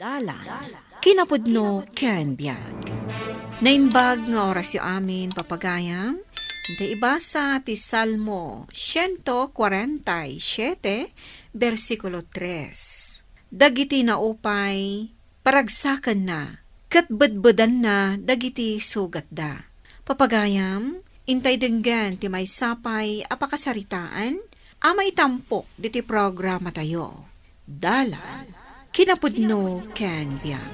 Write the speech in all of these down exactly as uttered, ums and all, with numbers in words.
Dalan, kinapudno ken biag. Naimbag nga orasyo amin, papagayam. Intay ibasa ti Salmo siento kuarenta y siete, bersikulo tres. Dagiti naupay, paragsakanna, ket bedbedanna dagiti sugatda. Papagayam, intay denggen ti maysa pay a pakasaritaan a maitampok ditoy programatayo. Dalan, kinapudno ken biag.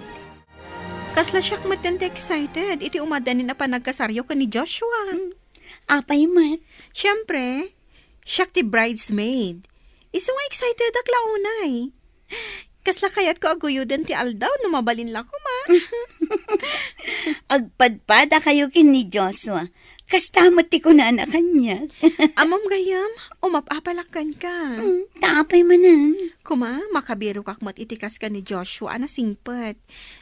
Kasla siak met ti excited iti umadanin a panagkasaryo ken ni Joshua. Mm, apay met? Siyempre, siak ti bridesmaid. Isu nga excitedak la unay. Kasla kayatko a guyoden ti aldaw no mabalin la koma. Agpadpadakayo ken ni Joshua. Kasta met ti kunana kaniak. Ammom gayam, umap-apalak kenka. Mm, ta apay manen? Kuma, makabirokak met iti kas ken ni Joshua a nasingpet.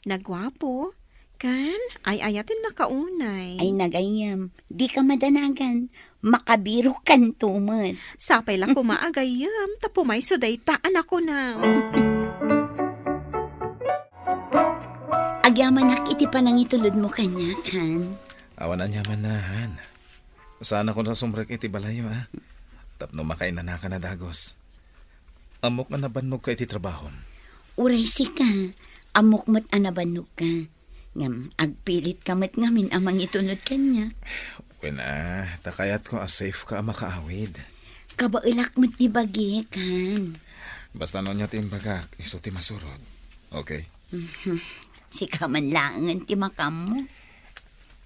Naguapo, ken ay-ayatenna kaunay. Ay, nagayyem. Dika madanagan. Makabirokkanto met. Sapay la koma a gayyem, ta pumayso dayta a nakunam. Agyamanak iti panangitulodmo kaniak, Han. Awan aniamanna, Han. Saanakon a sumrek iti balayyo, a? Tapno makainanaka a dagus. Ammok nga nabannogka iti trabahom. Uray sika, ammok met a nabannogka. Ngem agpilitka met ngamin a mangitulod kaniak. Wen a, ta kayatko a safeka a makaawid. Kabaelak met ti bagik, Han. Basta no ania ti imbagak, isu ti masurot. Okay? Mhm. Sika man laengen ti makaammo.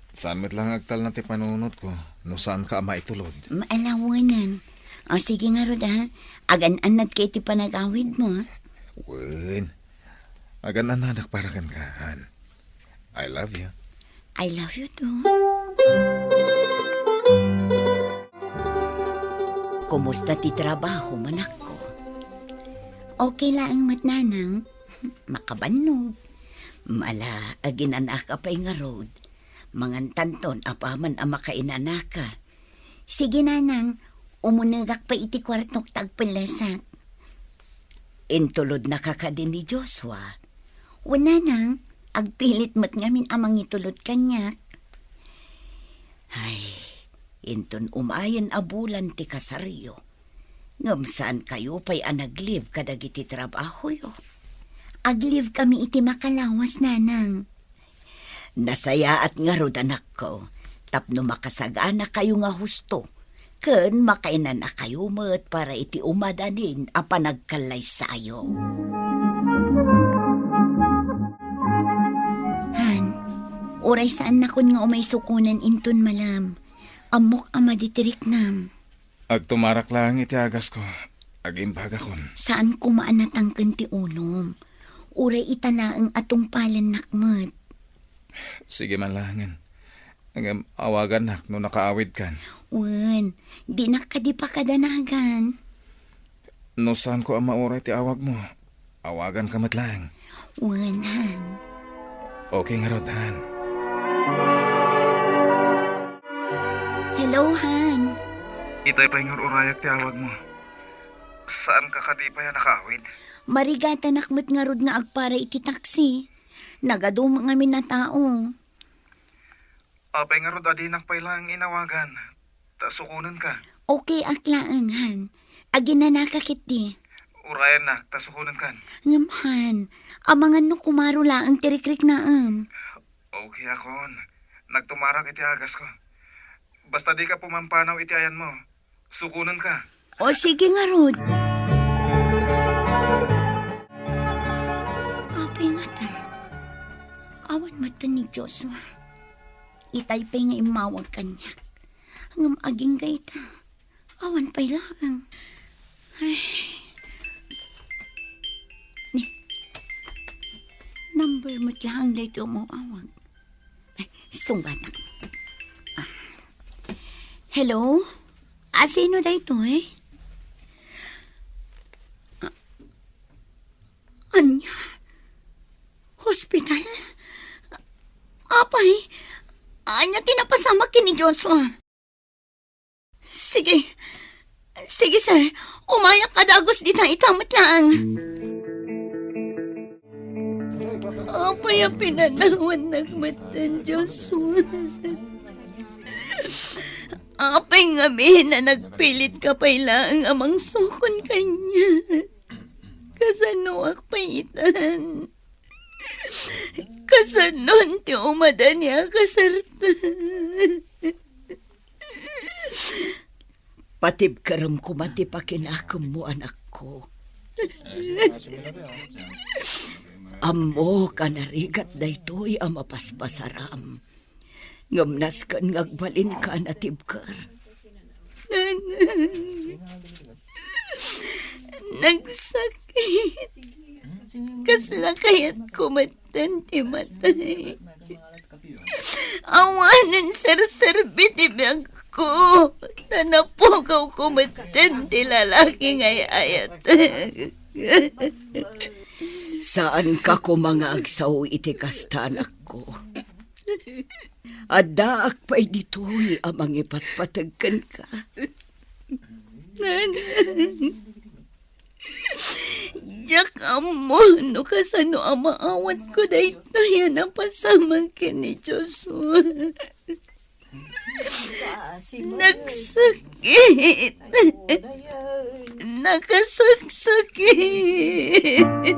Saan met la nga agtalna ti panunotko no saanka a maitulod? Maalawanan. O, sige ngarud, a. Agan-annadka iti panagawidmo, a. Wen. Agan-annadak para kenka, Han. I love you. I love you too. Kumusta ti trabaho, manakko? Okay laeng met, nanang. Makabannog. Ala, aginanaka pay ngarud. Mangantanton apaman a makainanaka. Sige, nanang, umunegak pay iti kuartok ta agpellesak. Intulodnaka kadi ni Joshua? Wen, nanang, agpilit met ngamin a mangitulod kaniak. Ay, inton umayen a bulan ti kasaryo, ngem saankayo pay a nag-leave kadagiti trabahoyo. Ag-leave kami iti makalawas, nanang. Nasayaat ngarud, anakko, tapno makasaganakayo nga husto, ken makainanakayo met para iti umadanin a panagkallaysayo. Han, uray saannakon nga umay sukonen inton malem. Ammok a madi ti riknam. Agtumarak laeng iti agasko. Agimbagakon. Saan koma a natangken ti ulom. Uray ita laeng a tungpalennak met. Sige man laengen. Ngem awagannak no nakaawidkan. Wen, dinak kadi pakadanagan. No saanko a mauray ti awagmo, awaganka met laeng. Wen, Han. Okay ngarud, Han. Hello, Han. Itay pay nga ur-urayak ti awagmo. Saanka kadi pay a nakaawid? Marigatanak met ngarud nga agpara iti taksi. Nagaduma ngamin a tao. Apay ngarud a dinak pay laeng inawagan, ta sukonenka? Okay ak laeng, Han. Aginanaka ketdi. Urayannak, ta sukonenkan. Ngem, Han, amangan no kumaro laeng ti rikriknaem. Okay akon. Nagtumarak iti agasko. Basta dika pumampanaw iti ayanmo. Sukonenka. O, sige ngarud. Apay ngata, awan met ni Joshua. Itay pay nga immawag kaniak. Ngem agingga ita, awan pay laeng. Ay. Ni, number met laeng daytoy a umawag. Ay, sungbatak. Ah. Hello? Ah, sino daytoy? Ah, ania? Hospital? Apay, ania ti napasamak ken ni Joshua? Sige. Sige, sir. Umayak a dagus dita ita met laeng. Apay a pinanawannak metten, Joshua? Apay ngamin a nagpilitka pay laeng a mangsukon kaniak? Kasanoak pay itan? Kasanon ti umadani a kasarta? Patibkerem koma ti pakinakemmo, anakko. Ammok a narigat daytoy a mapaspasaram. Ngem nasken nga agbalinka a natibker. Nanang, nagsakit. Kasla kayatko metten ti matay. Awanen serserbi ti biagko, ta napugawko metten ti lalaki nga ay-ayatek. Saanka koma nga agsao iti kasta, anakko. Addaak pay ditoy a mangipatpateg kenka. Nanang, diak ammo no kasano a maawatko daytoy a napasamak ken ni Joshua. Nagsakit. Nakasaksakit.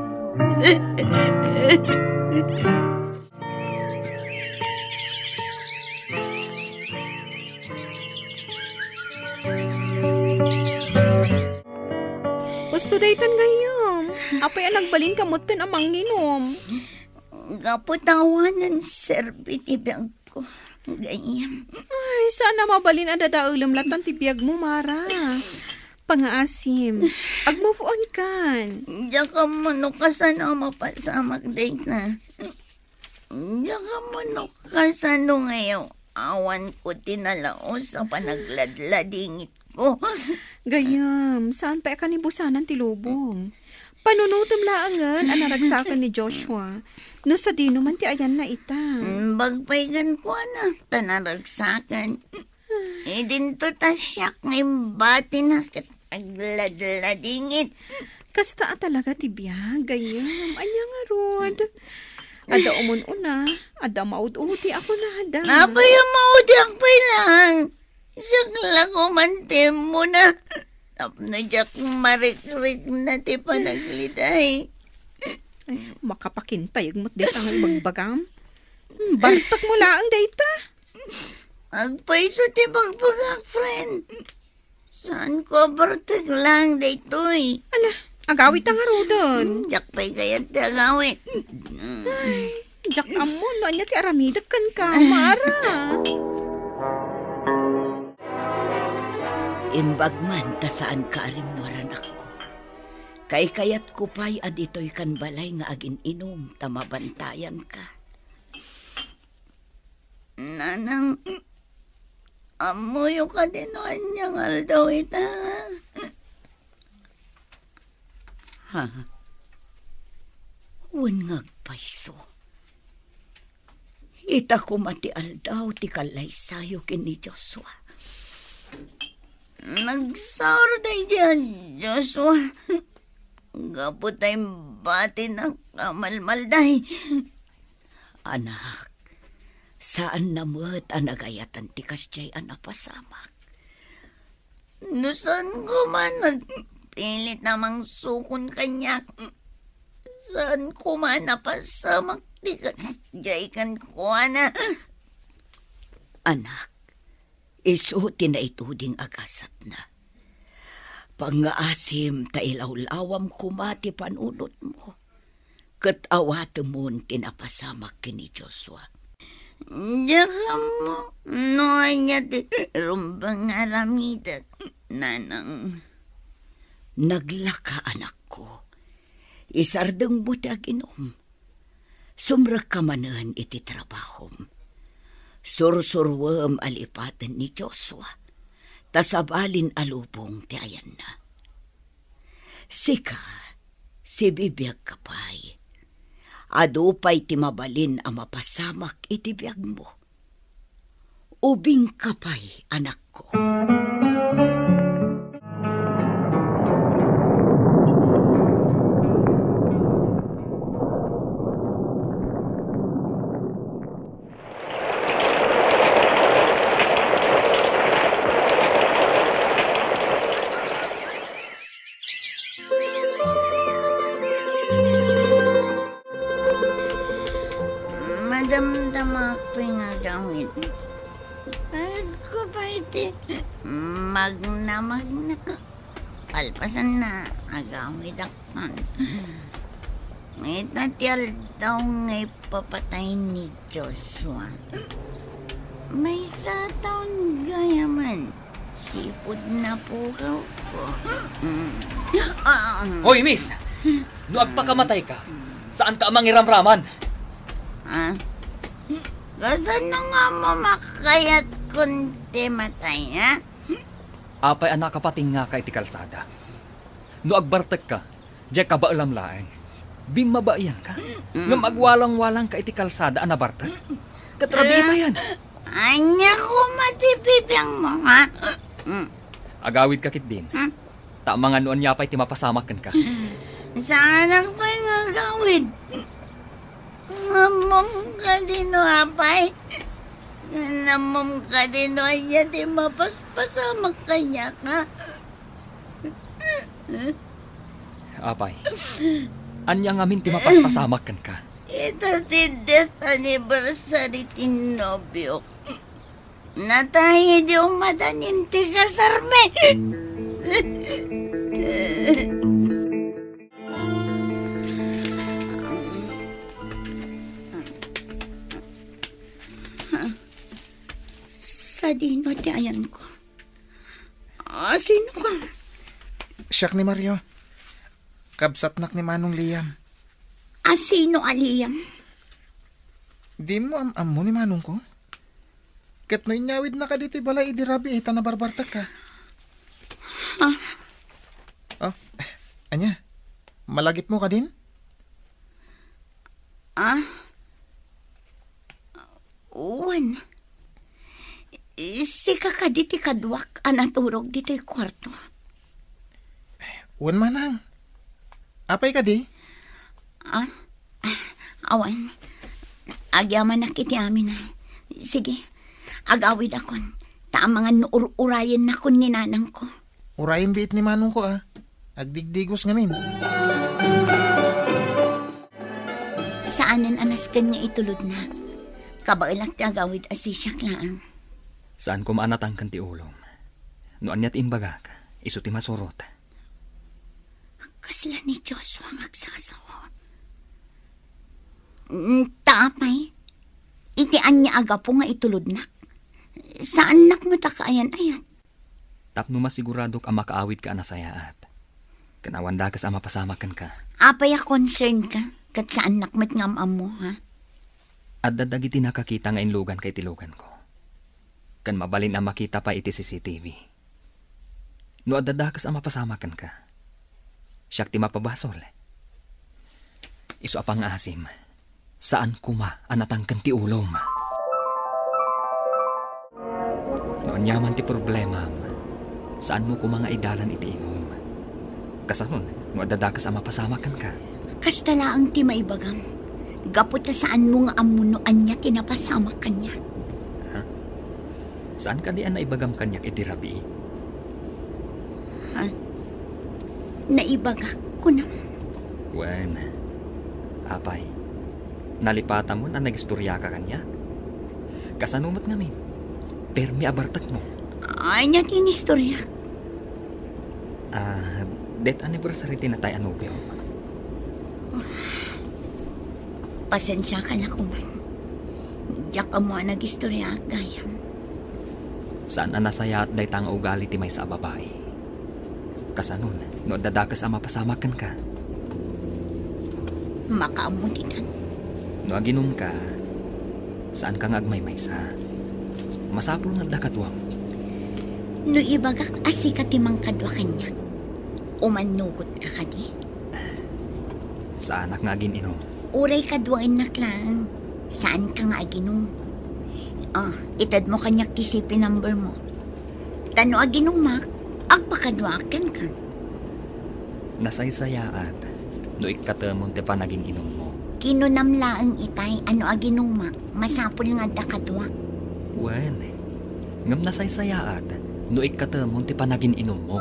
Usto daytan gayyem. Apay a nagbalinka metten a manginom? Gapu ta awanen serbi ti biagko gayyem. Ay, saan a mabalin a dadaelem latan ti biagmo, Mara. Pangaasim, ag-move on kan. Diak ammo no kasano a mapasamak dayta. Diak ammo no kasano nga awanko ti nalaus a panagladladingitko. Gayyem, saan pay a kanibusanan ti lubong. Panunotem laengen a naragsaken ni Joshua. No sadino man ti ayanna ita. Imbag pay kenkuana, ta naragsaken. Idinto ta siak nga imbatina ket agladladingit. Kasta a talaga ti biag, gayyem. Ania ngarud? Adda umun-una, adda maud-udi a kunada. Apay a maudiak pay laeng? Siak la koma ti immuna. Tapno diak marikrikna ti panagliday. Ay, makapakintayeg met dayta nga ibagbagam. Hmm, bartekmo laeng dayta. Agpayso ti bagbagak, friend. Saanko a bartek laeng daytoy. Ala, agawidta ngaruden. Hmm, diak pay kayat ti agawid. Ay, diak ammo no ania ti aramidek kenka, Mara. Imbag man ta saanka a rimmuar, anakko. Kaykayatko pay a ditoy kan balay nga agin-inum ta mabantayanka. Nanang, ammoyo kadi no ania nga aldaw ita? Ha? Wen nga agpayso. Ita koma ti aldaw ti kallaysayo ken ni Joshua. Nagsaor daydi a Joshua. Gapu ta imbatinak a malmalday. Anak, saanna met a nagayatan ti kasdiay a napasamak. No saan koma nagpilit a mangsukon kaniak, saan koma napasamak ti kasdiay kenkuana. Anak, isu ti naituding a gasatna. Pangngaasim ta ilawlawam koma ti panunotmo, ket awatemon ti napasamak ken ni Joshua. Diak ammo no ania ti rumbeng nga aramidek, Nanang. Naglaka, anakko. Isardengmo ti aginum. Sumrekka manen iti trabahom. Sursuruem a lipaten ni Joshua, ta sabalin a lubong ti ayanna. Sika, sibibiagka pay. Adu pay ti mabalin a mapasamak iti biagmo. Ubingka pay, anakko. Damdamak pay nga agawid. Ay, ko pay ti magna-magna. Kalpasanna, agawidakon. Ita ti aldaw nga ipapatay ni Joshua. Maysa a taon gayamen, sipud napukawko. Mm. Ah. Hoy, miss! No agpakamatayka, saanka a mangiramraman. Ah? Kasano nga makayatkon ti matay, ha? Apay a nakapatingngaka iti kalsada? No agbartekka, diay kabaelam laeng. Bimmabaianka. Ngem agwalangwalangka iti kalsada a nabartek. Ket rabii payen. Ania koma ti bibiangmo, ha? Mm. Agawidka ketdin. Hmm? Ta amangan no ania pay ti mapasamak kenka. Saanak pay nga agawid. Ammom kadi no apay? Ammom kadi no ania ti mapaspasamak kaniak, ha? Apay, ania ngamin ti mapaspasamak kenka? Ita ti death anniversary ti nobiok. Natay idi umadanin ti kasarmi. Sadino ti ayanko? Ah, sino ka? Siak ni Mario. Kabsatnak ni Manong Liam. Ah, sino a Liam? Dimo am-ammo ni manongko? Ket no inyawidnaka ditoy balay idi rabii ta nabarbartekka. Ah. Oh, ania? Malagipmo kadin? Ah? Wen. Sika kadi ti kaduak a naturog ditoy kuarto? Wen, manang. Apay kadi? Ah? Awan. Agyamanak iti amin, a. Sige, agawidakon. Ta amangan no ur-urayennakon ni nanangko. Urayen biit ni manongko, a. Agdigdigos ngamin. Saanen a nasken nga itulodnak. Kabaelak ti agawid a sisiak laeng. Saan koma a natangken ti ulom. No ania ti imbagak, isu ti masurot. Kasla ni Joshua nga agsasawa. Mm, ta apay, iti ania a gapu nga itulodnak? Saannak met a kaayan-ayat. Tapno masiguradok a makaawidka a nasayaat. Ken awan dakes a mapasamak kenka. Apay a concern ka? Ket saannak met nga am-ammo, ha? Adda dagiti nakakita nga inluganka iti luganko. Ken mabalin a makita pay iti C C T V. No adda dakes a mapasamak kenka, siak ti mapabasol. Isu a pangngaasim, saan koma a natangken ti ulom. No ania man ti problemam, saanmo koma nga idalan iti inum. Kasanon, no adda dakes a mapasamak kenka? Kasta laeng ti maibagam. Gapu ta saanmo nga ammo no ania ti napasamak kaniak. Ha? Saan kadi a naibagam kaniak iti rabii? Ha? Naibagak, kunam? Wen, apay, nalipatamon a nagistoriaka kaniak? Kasano met ngamin? Permi a bartekmo? Ania ti inistoriak? Ah, death anniversary ti natay a nobiom. Pasensiaka la koman. Diak ammo a nagistoriaak gayam. Saan a nasayaat dayta nga ugali ti maysa a babai. Kasanon, no adda dakes a mapasamak kenka? Makaammo ditan. No aginumka, saanka nga agmaymaysa. Masapul nga adda kaduam. No ibagak a sika ti mangkadua kaniak, umannugotka kadi? Saanak nga agin-inum. Uray kaduaennak laeng, saanka nga aginum. Ah, itedmo kaniak ti C P number mo. Ta no aginumak, agpakaduaak kenka. Nasaysayaat no ikkatemon ti panagin-inummo. Kinunam laeng itay a no aginumak, masapul nga adda kaduak. Wen, ngem nasaysayaat no ikkatemon ti panagin-inummo.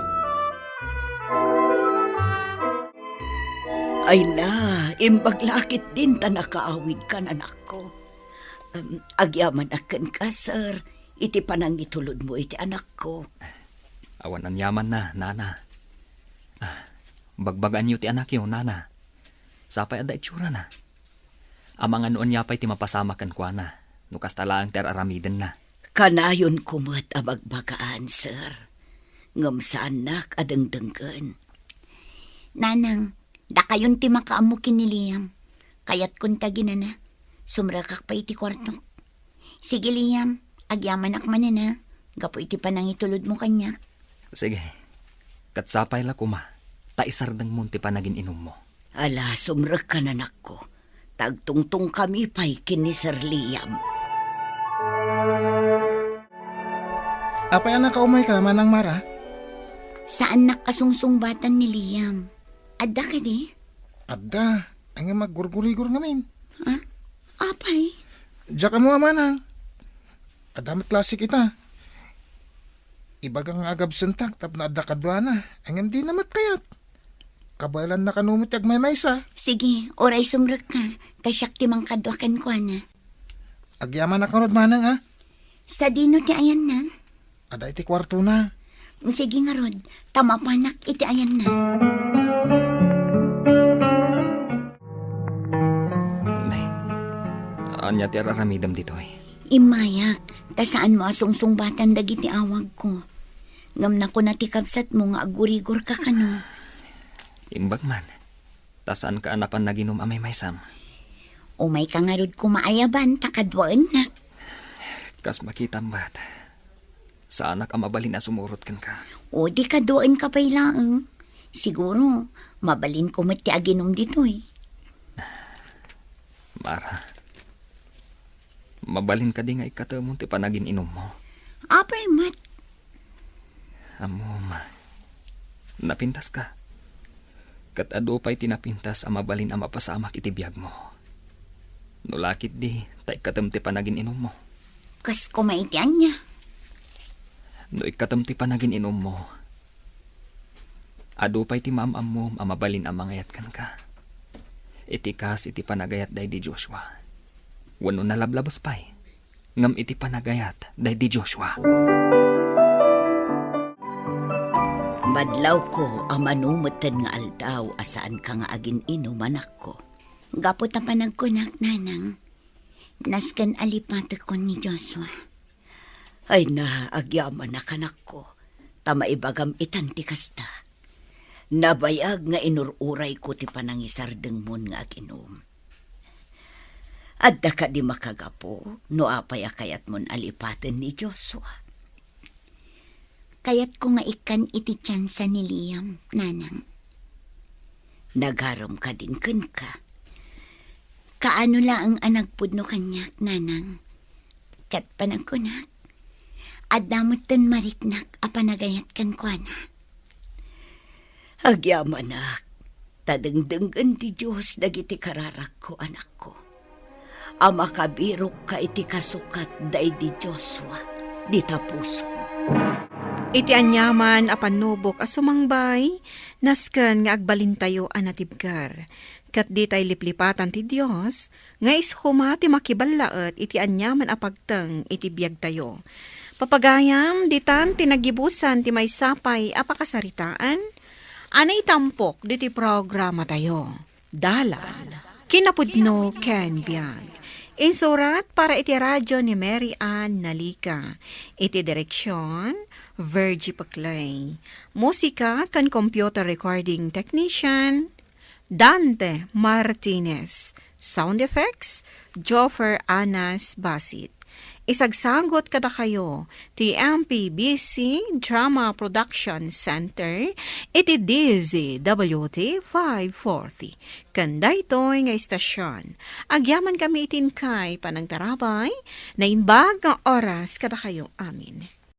Ay na, imbag la a ketdin ta nakaawidkan, anakko. Em, agyamanak kenka, sir, iti panangitulodmo iti anakko. Awan aniamanna, nana. Ah, bagbagaanyo ti anakyo, nana. Sapay adda itsurana. Amangan no ania pay ti mapasamak kenkuana, no kasta laeng ti ar-aramidenna. Kanayonko met a bagbagaan, sir. Ngem saannak a dengdenggen. Nanang, dakayon ti makaammo ken ni Liam. Kayatkon ta ginana. Sumrekak pay iti kuartok. Sige, Liam, agyamanak manen, a, gapu iti panangitulodmo kaniak. Sige. Ket sapay la koma, ta isardengmon ti panagin-inummo. Ala, sumrekkan, anakko. Ta agtungtongkami pay ken ni Sir Liam. Apay a nakaumayka, Manang Mara? Saannak a sungsungbatan ni Liam. Adda kadi? Adda. Ay nga maggurgurigor ngamin. Ha? Apay? Diak ammo a, Manang. Adda met lasik ita. Ibaga nga agabsentak tapno adda kaduana. Ay ngem dina met kayat. Kabaelanna kano met ti agmaymaysa. Sige, uray sumrekka, ta siak ti mangkadua kenkuana. Agyamanak ngarud, Manang, a? Sadino ti ayanna? Adda iti kuartona. Sige ngarud, ta mapanak iti ayanna. Nay, ania ti ar-aramidem ditoy? Immayak, ta saanmo a sungsungbatan dagiti awagko. Ngem nakuna ti kabsatmo nga aggurigorka kano. Imbag man, ta saanka a napan naginum a maymaysam. Umayka ngarud koma ayaban ta kaduaennak. Kas makitam met, saanak a mabalin a sumurot kenka. O, di kaduaenka pay laeng. Siguro, mabalinko met ti aginum ditoy. Mara, mabalin kadi nga ikkatemon ti panagin-inummo? Apay met? Ammom, napintaska. Ket adu pay ti napintas a mabalin a mapasamak iti biagmo. No la ketdi, ta ikkatem ti panagin-inummo. Kas koma iti ania? No ikkatem ti panagin-inummo, adu pay ti maam-ammom a mabalin a mangayat kenka. Iti kas iti panagayat daydi Joshua. Wenno nalablabes pay, ngem iti panagayat daydi Joshua. Madlawko a mano metten nga aldaw a saanka nga agin-inum, anakko. Gapu ta panagkunak, Nanang, nasken a lipatekon ni Joshua. Ay na, agyamanak, anakko, ta maibagam itan ti kasta. Nabayag nga inur-urayko ti panangisardengmon nga aginum. Adda kadi makagapu no apay a kayatmon a lipaten ni Joshua? Kayatko nga ikkan iti tiansa ni Liam, Nanang. Nagarem kadin kenka? Kaano laeng a nagpudno kaniak, Nanang? Ket panagkunak, adda metten mariknak a panagayat kenkuana. Agyamanak, ta dengdenggen ti Dios dagiti kararagko, anakko, a makabirokka iti kasukat daydi Joshua, dita pusom. Iti aniaman a pannubok a sumangbay, nasken nga agbalintayo a natibker. Ket ditay liplipatan ti Dios, nga isu koma ti makiballaet iti aniaman a pagteng iti biagtayo. Papagayam, ditan ti nagibusan ti maysa pay a pakasaritaan a naitampok ditoy programatayo. Dalan, kinapudno ken biag. Insurat para iti radio ni Mary Ann Nalica. Iti direksion, Virgie Paclay. Musika ken computer recording technician, Dante Martinez. Sound effects, Joffer Anas Basit. Isagsagut kadakayo ti M P B C Drama Production Center iti D Z W T five forty. Ken daytoy nga istasion, agyamankami iti inkay panangtarabay, naimbag nga oras kadakayo amin.